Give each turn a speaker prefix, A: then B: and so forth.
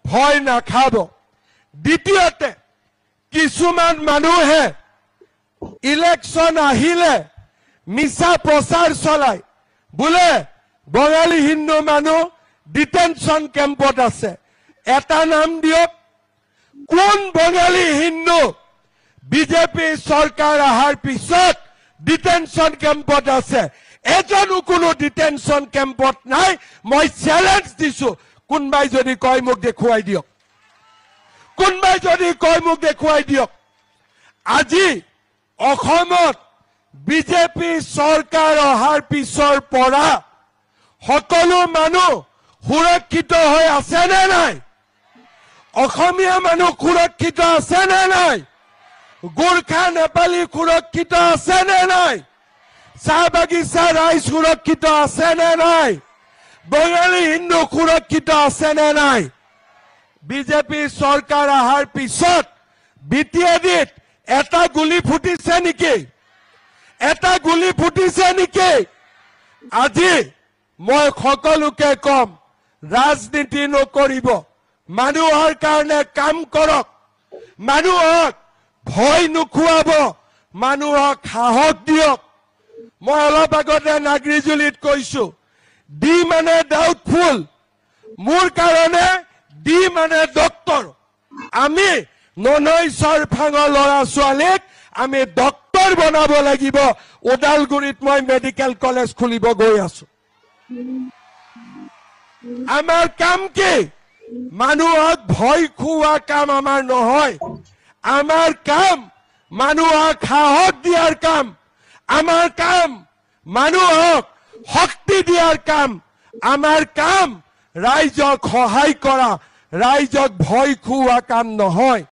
A: ভয় নাখাব। দ্বিতীয়তে, কিছুমান মানুহে ইলেকশ্যন আহিলে মিছা প্ৰচাৰ চলায়, বোলে বঙালী হিন্দু মানুহ ডিটেনশ্যন কেম্পত আছে। এটা নাম দিয়ক, কোন বঙালী হিন্দু বিজেপি চৰকাৰ অহাৰ পিছত ডিটেনশ্যন কেম্পত আছে? এজনো কোনো ডিটেনশ্যন কেম্পত নাই। মই চেলেঞ্জ দিছো, কোনোবাই যদি কয় মোক দেখুৱাই দিয়ক, কোনোবাই যদি কয় মোক দেখুৱাই দিয়ক। আজি অসমত বিজেপি চৰকাৰ অহাৰ পিছৰ পৰা সকলো মানুহ সুৰক্ষিত হৈ আছে নে নাই? অসমীয়া মানুহ সুৰক্ষিত আছে নে নাই? গোৰ্খা নেপালী সুৰক্ষিত আছে নে নাই? চাহ বাগিচা ৰাইজ সুৰক্ষিত আছে নে নাই? বঙালী হিন্দু সুৰক্ষিত আছে নে নাই? বিজেপি চৰকাৰ অহাৰ পিছত বিটিএডিত এটা গুলি ফুটিছে নেকি? এটা গুলি ফুটিছে নেকি? আজি মই সকলোকে কম, ৰাজনীতি নকৰিব, মানুহৰ কাৰণে কাম কৰক, মানুহক ভয় নোখোৱাব, মানুহক সাহস দিয়ক। মই অলপ আগতে নাগৰিজুলিত কৈছো, ডি মানে ডাউটফুল, মোৰ কাৰণে ডি মানে ডক্তৰ। আমি ননৈ চৰফাঙৰ ল'ৰা ছোৱালীক আমি ডক্তৰ বনাব লাগিব। ওদালগুৰিত মই মেডিকেল কলেজ খুলিব গৈ আছো। আমাৰ কাম কি? মানুহক ভয় খুওৱা কাম আমাৰ নহয়। আমাৰ কাম মানুহক সাহস দিয়াৰ কাম, আমাৰ কাম মানুহক শক্তি দিয়াৰ কাম, আমাৰ কাম ৰাইজক সহায় কৰা, ৰাইজক ভয় খুওৱা কাম নহয়।